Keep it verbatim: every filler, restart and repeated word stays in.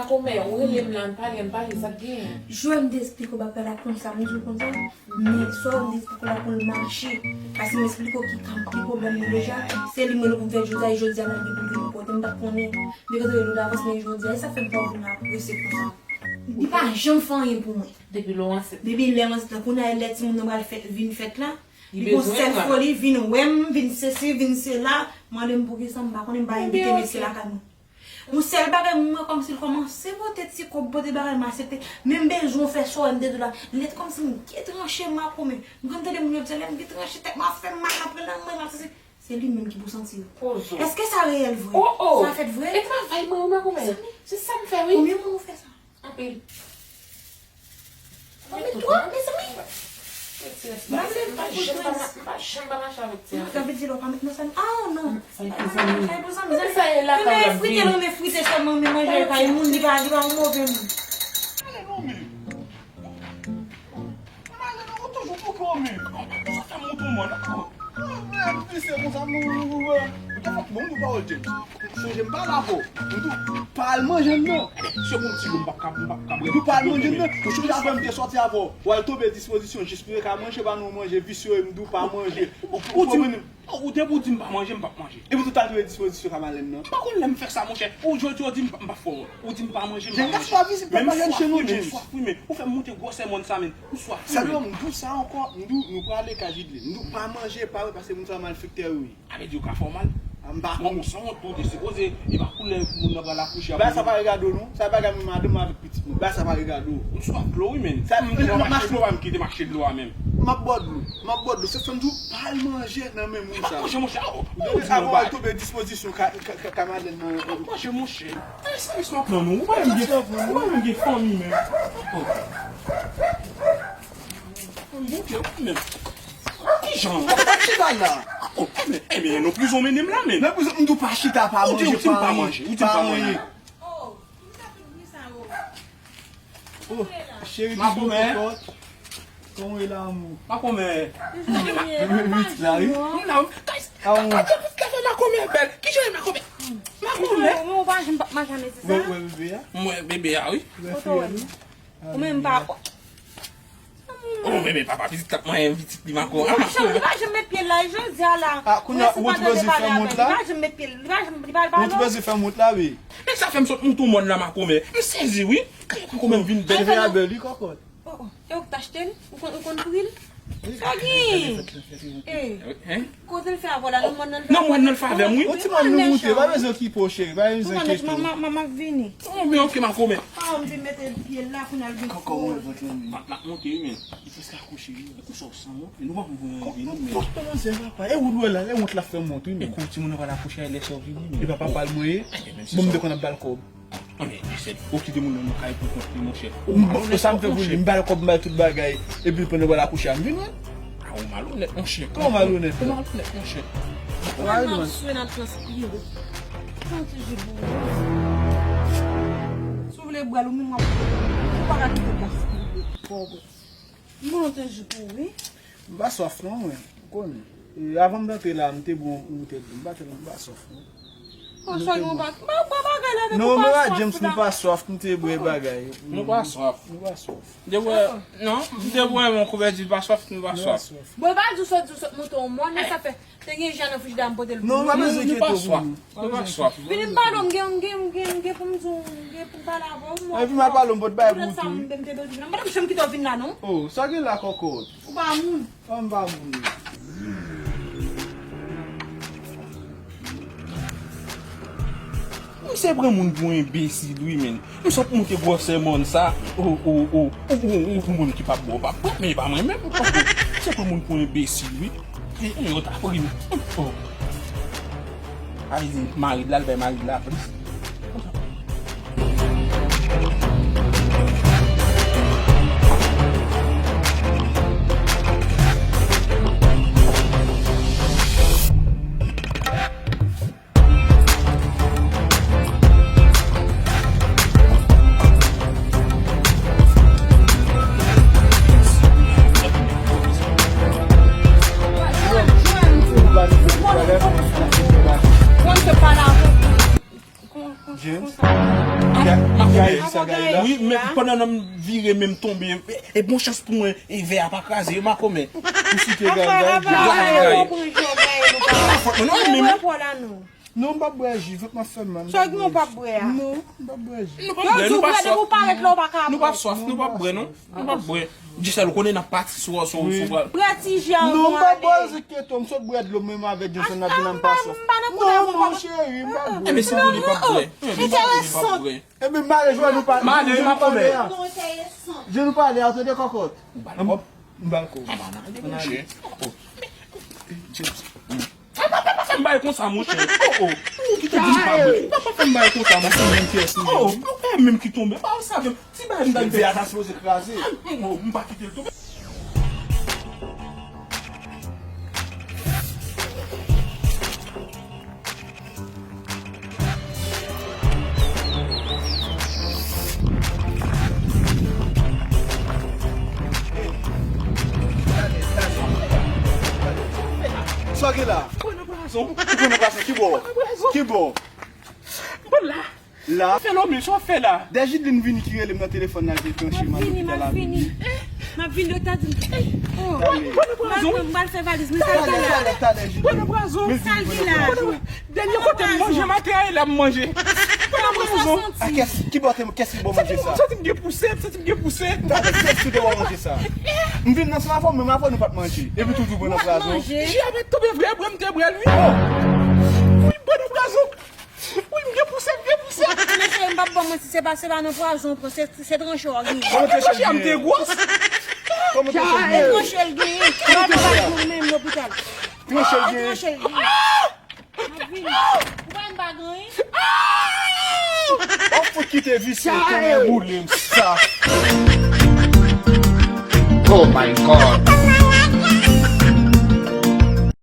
Kòmè, ou rele m la, n pale, n pale, sa k genyen? Jwè m te esplike w bagay la konsa, m di w konsa. Men sa w te esplike w la pou l mache. Paske m esplike w ki, ki pwoblèm mwen deja. Se li m rele pou m fè jodi a, e jodi a m ap gen pou l vin pote, m pa t konnen. Li kontre l davans, men jodi a, e sa fè m pa vin aprese konsa. Li pa janm fè anyen pou mwen. Depi lè w ansent. Depi lè m ansent la, kounye a lè timoun nan pral fèt, vin fèt la, li gon sèl foli, vin wè m, vin sesi, vin sela, mande m poukisa m pa konnen, m pa envite mesye lakay mwen. Yon sèl bagay mwen wè kòmsi l kòmanse pote ti kòb, pote bagay, m aksepte. Men m bezwen w fè sa w wè m te di w la. Lè kòmsi m gen tranche makomè. M konn tande moun yo ap di lè m gen tranche tèt mwen ap fè m mal apre nan mwen, m ap sezi. Se li menm ki pou santi l. Èske sa reyèl vre? Sa fèt vre? E travay mwen wi makomè. Se sa m fè wi. Konbyen moun ou fè sa? Anpil. Mwen menm twa, mezanmi. Mwen menm pa janm pa ma-, pa janm pa mache avèk ti a. Sa vle di lè w pa met nan sa, ah non. Sa e pou zanmi. Sa e pou zanmi. Sa e lakay la. Men frite, non, men frite sèlman, men manje kay moun, li pa, li pa yon move moun. Ale non, men. Ou toujou bouke w, men. Sa fè m monte yon mòn ankò. Mwen vise konsa, mwen, mwen, mwen. Ou te fòk bon, ou pawòl, James. Sonje m pale avè w. M di w, pa al manje nan. Se bon ti gou, m p ap ka, m p ap ka bwè. M di w pa al manje nan. Ou sonje avè m te sòti avè w. W al tonbe dispozisyon jis pou yo ka manje, ba nou manje, visye yo, m di w pa manje. Ou, ou, ou di m, ou, depi w di m pa manje, m p ap manje. Epi tou w al tonbe dispozisyon Kamalèn nan. M pa konn lè m fè sa, monchè. Ou jodi a w di m pa, m pa fè w. Ou di m pa manje, m pa manje. James, pa vizit, pa manje nan chen non, James. M swaf wi, men. Ou fè m monte gwosè mòn sa, men. M swaf wi, men. Sa yo, m di w sa ankò, m di w, nou prale kay Jidlin. M di w pa manje, pa bwè, paske moun sa malfektè yo ye. Sa vle di yo ka fè w mal? A, m pa konn. Bon, ou sanwont tou, ou te sipoze, e pa koulè moun nan pral akouche a. Bagay sa pa regade w non. Sa bagay mwen, madanm mwen avèk pitit mwen. Bagay sa pa regade w. M swaf dlo wi, men. Sa m, m, m, mache dlo a, m kite mache dlo a menm. M ap ba w dlo. M ap ba w dlo. Se sa m di w, pa al manje nan men moun sa. M ap manje, monchè. Ou tande, avan w al tonbe dispozisyon Ka-, Ka-, Ka-, Kamalèn nan. M ap manje, monchè. Ay, sèvis m ap rann ou. Ou pa menm gen, ou pa menm gen fanmi menm. Oh. Bondye, ou menm. Kijan? Chita la. Oh, men, ebyen, nou prizon mennen m la, men. Nan prizon, m di w pa chita, pa manje, pa anyen. Ou di m pa manje, ou di m pa manje. Oh, cheri, di m kokòt. Kòman w ye, lanmou? Makomè. Mwen la, wi. M la, wi. Guys, gade, gade makomè bèl. Kijan w ye, makomè? Makomè. Mwen, mwen, mwen pa janm p ap mache a mezi sa. Wè, wè bebe a? Mwen, bebe a, wi. Wè fiyèl, wi. Ou menm pa. Oh, bebe, papa pitit k ap manyen pitit li, makomè. Li pa janm, li pa janm met pye l la, e jodi a la. Ah, kounye a, ou tou bezwen fè mont la? Li pa janm met pye l, li pa janm, li pa, li pa. Ou tou bezwen fè mont la, wi. Nèg sa fè m sot moute yon mòn la, makomè. M sezi, wi. Kòman makomè m vin bèl. Bebe a bèl, wi, kòkòt. Oh, oh. E ou k t achte l? Ou konn, ou konn pri l? Sa gen? Eh. Kote l fè avè w la, nan mòn nan l fè avè w. Nan mòn nan l fè avè m, wi. Yon ti mòn nou moute, pa bezwen ki po, cheri, pa bezwen ki po. Mama, mama, mama vini. Oh, men ok, makomè. Ah, m te mete pye l la, kounye a l gen fò. Kòkò, mwen vant lan, men. M ap, m ap monte, wi, men. Li prèske akouche, wi. Ekou sa w sanwont, men nou pa konn pou mwen vini, men. Kòkò, manje, papa. E ou dwe la, lè wont la fè mont, wi, men. Ekou timoun nan pral akouche, lè sa w vini, men. E pa papa l mwen ye? Bon, m te konn ap ba l kòb. Anben, mesye, ou kite moun nan nan kay pou kont li, monchè. Ou malonèt twòp, monchè. Sa m fè pou li, m ba l kòb, m ba l tout bagay. Epi pandan w al akouche a, m vin wè l. Ah, ou malonèt, monchè. Kòman malonèt? Ou malonèt, monchè. Ou pa wè m ap swe nan transpire. Pran ti ji pou ou. Si w vle bwè l, ou menm w ap, ou pa ka kite gaspiye kòb ou. M pran ti ji pou ou, wi. M pa swaf non, mwen. Ou konnen. E, avan m t antre la, m te bwè yon boutèy dlo. M pa tèlman, m pa swaf non. Bon, sa nou pa, pa, pa bagay la avèk ou pa swaf la. Non, mwen pa James, nou pa swaf, m te bwè bagay. Nou pa swaf. Nou pa swaf. M te bwè, non, m te bwè yon kouvèti, pa swaf, nou pa swaf. Nou pa swaf. Bon, e pa di w sot, di w sot moute yon mòn, men sa fè, te gen jan nan frijidè a m pote l pou nou. Non, nou pa bezwen enkyete pou nou. Nou pa swaf. Vini m pale w, m gen, m gen, m gen, m gen pou m di w, m gen pou m pale avè w, mwen. Epi m al pale w, m pot bagay pou ou tou. M te bezwen vin la, m pa t ap janm kite w vin la, non. Oh, sa gen la, kòkòt? Ou pa moun. Fanm pa moun. Misye pran moun pou enbesil, wi, men. M sot monte gwosè mòn sa. O, o, o, o, o, o, pou moun ki p ap bwè, w p ap bwè, men e pa mwen menm. Misye pran moun pou enbesil, wi. E, e, yo ta pri m. O. Sa vle di, mari l la, l bay mari l la plis. Wi, men pandan nan m vire men m tonbe, e bon chans pou mwen, e vè a pa kraze, e makomè. Ou site gay, gay, gay. Fòt mwen non, menm. Non, m p ap bwè ji, vant mwen fè mal. Sa w di nou p ap bwè a? Non, m p ap bwè ji. Nou p ap bwè, nou pa swaf. Ou parèt la, ou pa ka bwè. Nou p ap swaf, nou p ap bwè, non. Nou p ap bwè. Gisèl, ou konnen n ap pati sou, sou, sou. Bwè ti ji a. Non, m p ap bwè, se kyeto, m sot bwè dlo, menm avèk Johnson, n ap vin, m pa swaf. Non, non, cheri, m p ap bwè. Enben, si w konnen p ap bwè. Enteresan. Enben, m ale, jwè nou pale. M ale, m ap pale. Je nou pale, a, tande kòkòt. Ou ba l kòb? M ba l kòb. An ale, monchè. Oh. Papa, papa, fè m bay konsa, monchè. Oh, oh. Ou kite di m pa bon. Papa, fè m bay konsa, monchè. Oh, oh, ou menm ki tonbe. Pa ou save. Ti bay m dan. Vè a ta sipoze kraze. Oh, m pa kite l tonbe. Sa w gen la? Ou pran nan pwazon. Ou pran nan pwazon. Ki bò? Ki bò? Bon la. La. Fè lòmi, sa w fè la? Dèjidlin vini ki rele m nan telefòn nan, l te tranche m al lopital avè li. M ap vini, doktè di m. Oh. Pran nan pwazon. M pral fè valiz mwen, sa l gen la. Talè, talè, talè, Jidlin. Pran nan pwazon. Sa l gen la. Dènye kote m manje, maten an, e la m manje. Pran nan pwazon. A kès, ki bò te, kès ki ba w manje sa? Santi m gen pousèt, santi m gen pousèt. Talè, kès ki te ba w manje sa? M vin nan san afè, menm afè nou pa t manje. Epi toujou pran nan pwazon. Ji a mèt tonbe vre, bwè m te bwè l, wi. Wi, m pran nan pwazon. Wi, m gen pousèt, m gen pousèt. Mesye, m p ap ba w manti, se pa, se pa nan pwazon w pran, se, se tranche w genyen. Kòman tranche a m te gwòs? Kòman tranche a m te gwòs? E tranche l genyen. Kòman tranche a? Menm lopital. Tranche l genyen. Tranche l genyen. M ap vini. Ou pa m pa genyen. W ap fout kite visye, tonnè boule m sa. Oh my God.